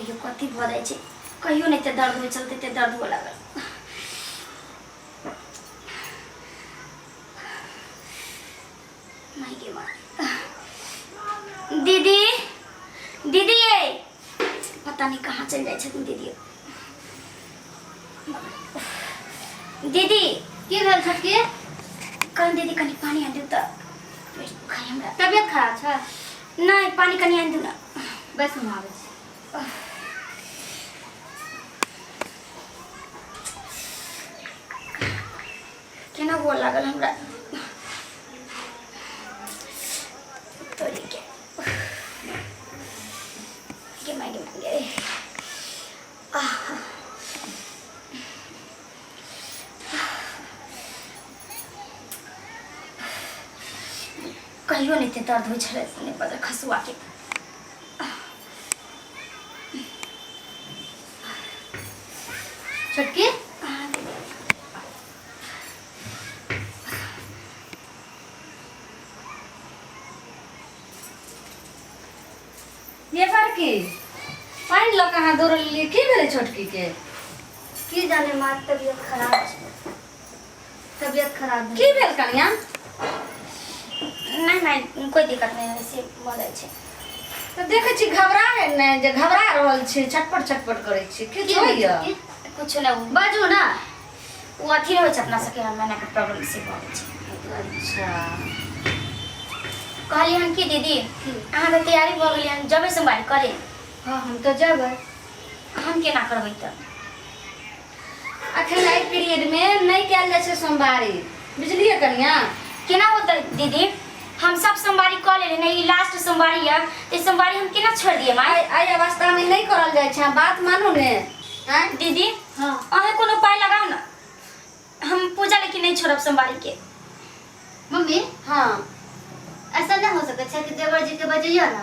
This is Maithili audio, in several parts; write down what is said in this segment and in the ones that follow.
कहियो कथी भऽ जाइ छै कहियो नहि एते दर्द होइ छल तते दर्द हुअ लागल माय गे माय दीदी दीदी ये पता नहीं कहाँ चल जाइ छथिन दीदी दीदी की भेल छोटकी कनि दीदी कनि पानी आनि दियौ तऽ पेट दुखाइ हमरा तबियत खराब छै नहि पानी कनि आनि दियौ ने बस हम आबै छी केना हुअ लागल हमरा तोरी के गे माय गे माय गे आह कहियो नहि एते दर्द होइ छलै नहि पता खसुआके छोटकी ये बड़की पानि लऽ कऽ अहाँ दौड़ल एलियै की भेलै छोटकी के की जाने माँ तबियत खराब छै तबियत खराब की भेल कनिया नहि नहि कोई दिक्कत नहि होइ से भऽ जाइ छै तऽ देखै छी घबरा है ने जे घबरा रहल छी छटपट छटपट करै छी की किछु भेल होइया छोटकी? कुछो नहि बाजू ना ओ अथी होइ छै अपना सबके हमरा के प्रॉब्लम से भऽ जाइ छै अच्छा कहलियै हन कि दीदी अहाँके तैयारी भऽ गेलै हन जेबै सोमवारी करे हाँ हम तऽ जेबै हम केना करबै तऽ अखन एहि पीरियड मे नहि कयल जाइ छै सोमवारी बुझलियै कनिया केना होतै दीदी हम सब सोमवारी कऽ लेली ने ई लास्ट सोमवारी यऽ तऽ ई सोमवारी हम केना छोड़ि दियै माय एहि एहि अवस्था मे नहि करल जाइ छै अहाँ बात मानू ने आँय दीदी हाँ अहाँ कोनो उपाय लगाउ ने हम पूजा लेकिन नहीं छोड़ब सोमवारी के मम्मी हाँ ऐसा नहीं हो सकै छै कि देवर जी के बजैयो ना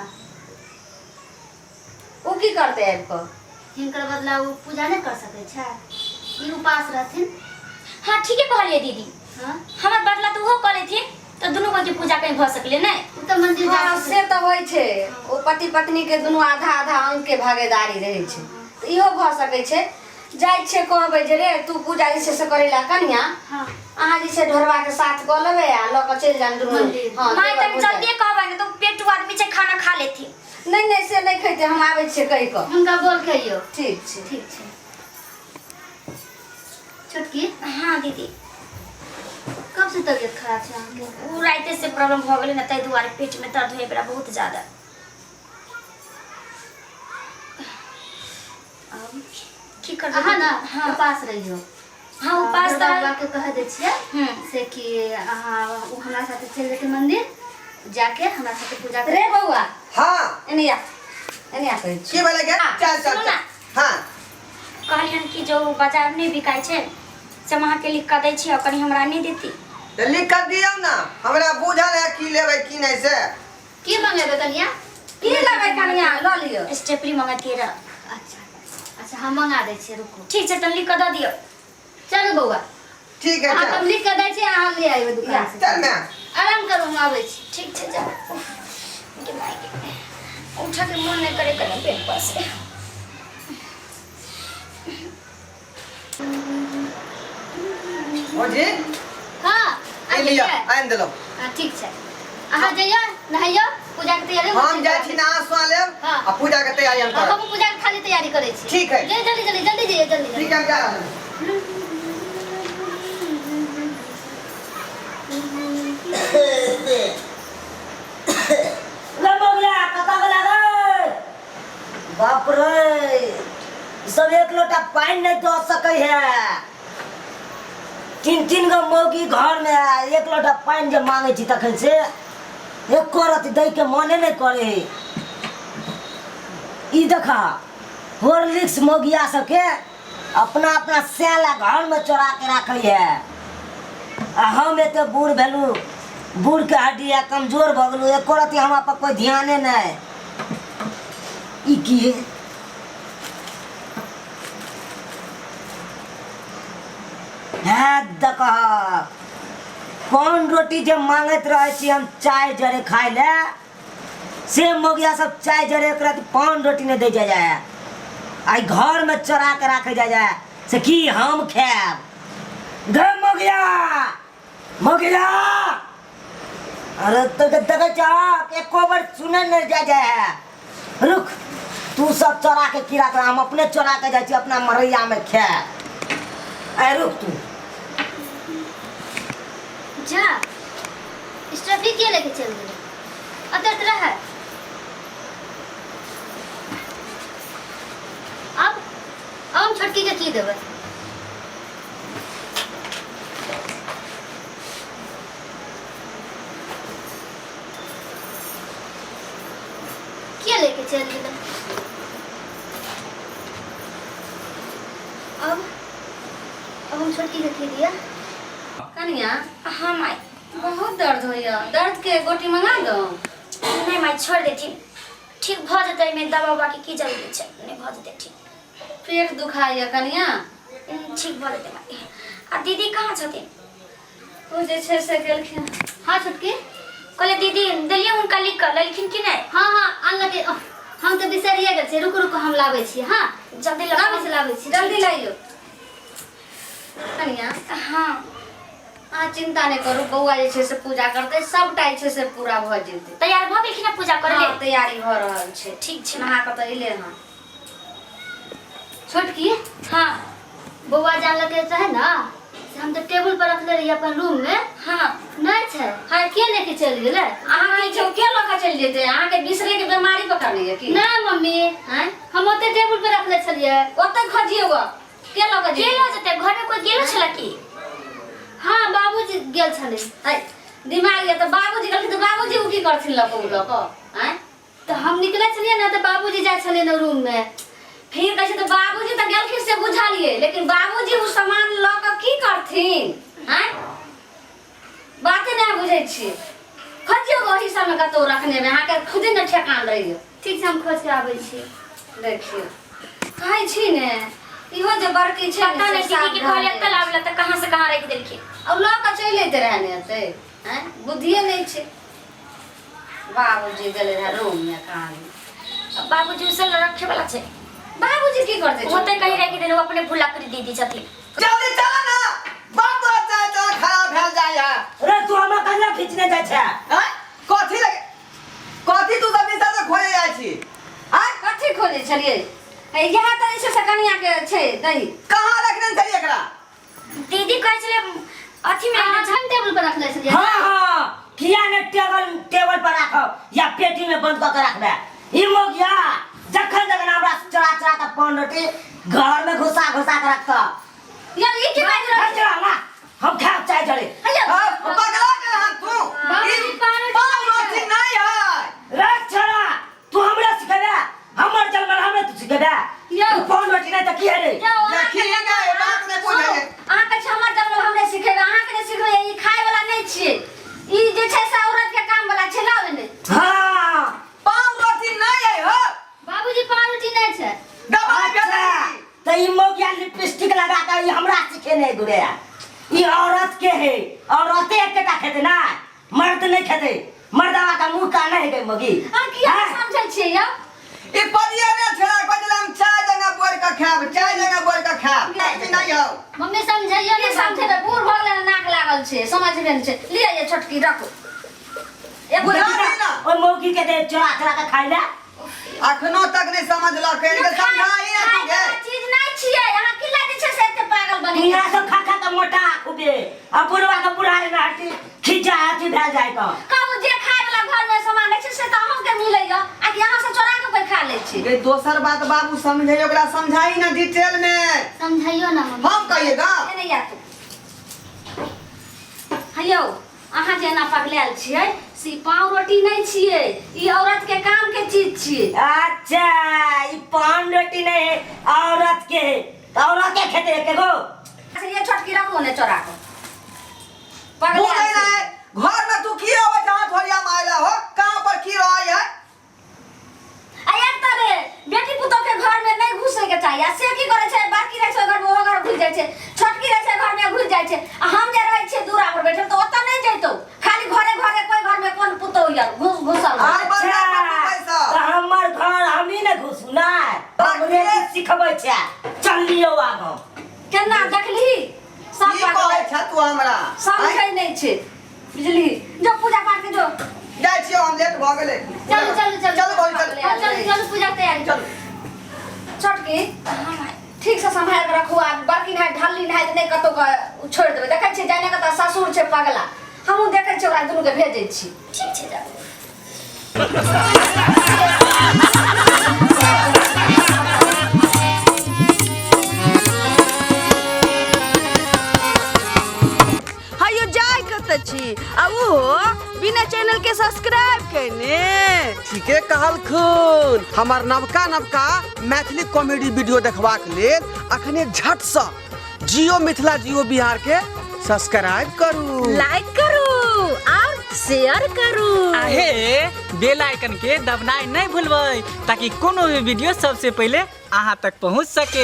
ओ की करतै आबि कऽ हिनकर बदला ओ पूजा नहि कर सकै छै ई उपास रहथिन हाँ ठीके कहलिए दीदी हाँ हमर बदला तऽ ओहो कऽ लेथिन तऽ दुनू गोटे पूजा कहीं भऽ सकले नहि ओ तऽ मंदिर जा हाँ सकै से तऽ होइ छै ओ पति पत्नी के दुनू आधा आधा अंग के भागीदारी रहै छै तऽ इहो भऽ सकै छै जाइ छियै कहबै जे रे तू पूजा जे छै से करै लए कनिया हाँ अहाँ जे छै ढोरबा के साथ कऽ लेबै आ लऽ कऽ चलि जायब दुनू मंदिर। हाँ माय देवर तनी पूजा। जल्दी कहबै ने तऽ पेटू आदमी छै खाना खा लेथिन नहि नहि से नहि खैतै हम आबै छियै कहि कऽ हुनका बोल के अइयो ठीक छै ठीक छै छोटकी हाँ दीदी कब से तबियत खराब छै अहाँके ओ राइते से प्रॉब्लम भऽ गेलै ने ताहि दुआरे पेट में दर्द होय बड़ा बहुत ज्यादा अब की करबै अहाँ ने हाँ उपास रहियो हाँ उपास दुर्गा तऽ बाबा के कह दै छियै से कि अहाँ ओ हमरा साथे चलि जेतै मंदिर जाके हमरा साथे पूजा रे बौआ हाँ एने आ एने आ कहै छी की भेलै गे चल चल सुनू चल ना। हाँ कहलियन कि जो बाजार नहि बिकाइ छै से हम अहाँके लिख कऽ दै छी और कनि हमरा नहि देती तऽ लिख कऽ दियौ ने हमरा बुझल है की लेबै की नहि से की मंगेबै कनिया की लेबै कनिया लऽ लिअ स्टेपरी मंगैतियै रह अच्छा अच्छा हम मंगा दै छियै रुकू ठीक छै तनि लिख कऽ दऽ दियौ चलू बौआ ठीक है अहाँ चल हम लिख कऽ दै छियै अहाँ ले आइबै दुकान से चल मैं आराम करू हम आबै छी ठीक छै जाउ उफ, गे माय गे। उठऽके मोन नहि करे कनि बेड पर से भौजी हाँ ए लिअ आनि देलहुँ हाँ ठीक छै अहाँ जइयो नहैयो पूजा के तैयारी हम जाइ छी नहा सुना लेब हाँ। आ पूजा के तैयारी हम हाँ, करब हम पूजा के खाली तैयारी करै छी ठीक है। जल्दी जल्दी जल्दी जल्दी जइयो जल्दी ठीक है हम जा रहल छी रे बबुआ कतऽ गेला रे बाप रे ई सब एक लोटा पानि नहि दऽ सकै है तीन तीन गो मौगी घरमे है एक लोटा पानि जे मांगै छी तखन से एको रति दैके मने नहि करे है ई देखा हॉर्लिक्स मौगिया सबके अपना अपना सैला घरमे चोरा के राखै है आ हम एते बूढ़ भेलहुँ बूढ़के हड्डी है कमजोर भऽ गेलहुँ एको रति हमरा पर कोइ ध्याने नहि ई की है है देखह कोन रोटी जे मांगैत रहै छी हम चाय जरे खाय ले से मौगिया सब चाय जरे एकरा पान रोटी नहि दै जाय है आइ घरमे चोरा के राखै जाइ जाय से की हम खायब गे मगिया मगिया अरे तो देखै छह एको बेर सुनै नहि जाइ जाइ है रुक तू सब चोरा के की राख हम अपने चोरा के जाइ छी अपना मरैया में खाय आइ रुक तू जा स्ट्रॉफी के लेके चल गेलै अतः रह अब अब हम छोटकी के की देबै के लेके चल गेलै अब अब हम छोटकी के की दिया कनिया हाँ माई बहुत दर्द होइया दर्द के गोटी मंगा दो नहि माई छोड़ देथिन ठीक भऽ जेतै एहिमे दवा उवा के की जरूरी छै नहि भऽ जेतै ठीक पेट दुखाइया कनिया ठीक भऽ जेतै माई आ दीदी कहाँ छथिन ओ जे छै से गेलखिन हाँ छोटकी कहले दीदी देलियै हुनका लिख कऽ लेलखिन कि नहि हाँ हाँ अनलकै अह, हम तऽ बिसरिए गेल छियै रुकू रुकू हम लाबै छी हाँ जल्दी लाबै छी लाबै छी जल्दी लाइयो कनिया हाँ अहाँ चिंता नहि करू बौआ जे छै से पूजा करतै सबटा जे छै से पूरा भऽ जेतै तैयार भऽ गेलखिन हँ पूजा करै हाँ, लेल तैयारी भऽ रहल छै ठीक छै नहा कऽ तऽ एलै हँ छोटकी हाँ बौआ जानलकै रहे ने से हम तऽ टेबुल पर रखले रहियै अपन रूम में हाँ नहि छै हाँ के लेके चलि गेलै अहाँके छै के लऽ कऽ चलि जेतै अहाँके बिसरे के बीमारी पकड़ने यऽ की नहि मम्मी आँय हम ओते टेबुल पर रखले छलियै ओतऽ खोजियौ गऽ के लऽ कऽ के जेतै लऽ जेतै घरमे कोइ गेलो छलै की हाँ बाबूजी गेल छलै आँय, दिमाग यऽ तऽ बाबूजी गेलखिन तऽ बाबूजी ओ की करथिन लऽ कऽ ओ लऽ कऽ आँय तऽ हम निकलै छलियै ने तऽ बाबूजी जाइ छलै ने रूम में फिर कहै छै तऽ बाबूजी तऽ गेलखिन से बुझलियै लेकिन बाबूजी ओ सामान लऽ कऽ की करथिन आँय बाते नहि बुझै छियै खोजियौ ओही सबमे कतहु रखने में अहाँके खुदे नहि ठेकान रहैया ठीक छै हम खोज के आबै छी देखियौ कहै छी ने इहो जे बड़की छै पता ने नहि से दीदी के सावधान कहलियै कल आबला तऽ कहाँ से कहाँ राखि देलखिन आ लऽ कऽ चलि अयतै रहए ने एतै आँय बुद्धिए नहि छै बाबूजी गेलै रहए रूममे कहाँ बाबूजी उसे रखे वाला छै बाबूजी की करतै ओतै कहीं राखि देने ओ अपने भुला कर दीदी छथिन जल्दी चल ना बाप तोरा चाय चाय खराब भेल जाइ है अरे तू हमरा कहिया खींचने जाइ छै आँय? कथी लगे कथी तू सब दिशा से खोजे जाइ छी आँय कथी खोजै छलियै इएह तऽ जे छै से कनियाके छै दही कहाँ रखने छलियै एकरा दीदी कहै छलै अथी में अहाँ हम टेबुल पर रखले छलियै हाँ हाँ किया ने टेबल टेबल पर राखब या पेटी में बंद कऽ के रखबे ई मोगिया जखन जखन हमरा चोरा चोरा के पान रोटी घर में घुसा घुसा के रखत यौ ई की बाजि रहल चला ना हम खायब चाय जरे हाँ, पगला गेल हन तू बाबूजी, ई पान पान रोटी नहीं है रख छोरा तू हमरा सिखेबे हमर जन्मल हमरे तू सिखेबे यौ। तू पान रोटी नहीं तऽ की है रे यौ देखी गे बात नहीं बुझे अहाँके छै हमर जन्मल हमरे सिखेबै अहाँके नहि सिखबै ई खाय वाला नहि छियै ई जे छै से औरत के काम वाला छै लाउ एने हाँ पान रोटी नहीं है हो बाबूजी पान रोटी नहीं छै दवाई अच्छा भेल तऽ ई मौगिया लिपस्टिक लगा के ई हमरा सिखेने घुरे ई औरत के है औरते एकेटा खेतै ना मर्द नहीं खेतै मर्दवा का मुंह का नहीं है मौगी अहाँ किया हाँ? समझै छियै यौ ई पदिया ने छेड़ा बजला हम चाय जगह बोर के खायब चाय जगह बोर के खायब नहीं नहीं हो मम्मी समझैयो की ने समझेबै बूढ़ भऽ गेलै ने नाक लागल छै समझबे नहि छै लिअ ये छोटकी रखू एक बुझा दी ना ओइ मौगी के दे चोरा चोरा के खाइ ले अखनो तक नहीं समझलक है समझाई ना तू गे चीज नहीं छियै अहाँ की लागे छै से एते पागल बनी दुनिया सब खा खा के मोटा खूबे आ बुढ़वा के बुढ़ारी में हड्डी खींचा अथी भए जाय तऽ कहू जे खाय वाला घर में सामान रहै छै से तऽ अहूँके मिलैया आ कि अहाँ सब चोरा के कोई खा लै छी गे दोसर बात बाबू समझे ओकरा समझाई ना डिटेल में समझाइयो ना मम्मी हम कहिएगा एने या तू हयौ अहाँ जे एना पगलायल छियै से ई पाव रोटी नहि छियै ई औरत के काम के चीज छियै अच्छा ई पान रोटी नहीं है औरत के है तऽ औरते खेते एके गो अच्छा ये छोटकी रखू ने चोरा के बोले पगलायल ना छियै। घर में तू की आवे जहां थोड़िया मायला हो कहां पर की रही है आ एक तरह बेटी पुतोह के घर में नहीं घुसे के चाहिए आ से की करे छै बड़की रहे छै घर में ओहो घर घुस जाइ छै छोटकी रहे छै घर में घुस जाइ छै आ हम जे रहै छियै दूरा पर बैठल तऽ ओतऽ नहीं जैतौ खाली घरे घरे कोई घर में कोन पुतोह यार घुस घुसल आ बड़का अच्छा बाबू पैसा तऽ हमर घर हमही ने घुसू ना हमरे सिख सिखबै छै। चल लियौ आब हम। केना देखली सब की कहै पागल छ तू हमरा? समझै नहि छै, बुझली? जो पूजा पाठ के जो। जाइ छियौ हम, लेट भऽ गेलै। चलू चलू चलू। चलू भौजी, चलू। हाँ, चलू चलू, पूजा के तैयारी। चलू। छोटकी, हाँ माई। ठीक से सम्हारि के रखू आ बड़की नहाय ढल्ली नहाय नहि कतौ के छोड़ि देबै। देखै छियै जाने के तऽ ससुर छै पगला। हमहूँ देखै छियै, ओकरा दुनू के भेजै छी। ठीक छै, जाउ। हयो जाय कतऽ छी आ ओहो बिना चैनल के सब्सक्राइब केने? ठीके कहलखुन। हमर नवका नवका मैथिली कॉमेडी वीडियो देखबाक लेल अखने झटसँ जियो मिथिला जियो बिहार के सब्सक्राइब करू, लाइक करू और शेयर करू। आहे बेल आइकन के दबनाइ नहीं भूलबै ताकि कोनो भी वीडियो सबसे पहले अहाँ तक पहुँच सके।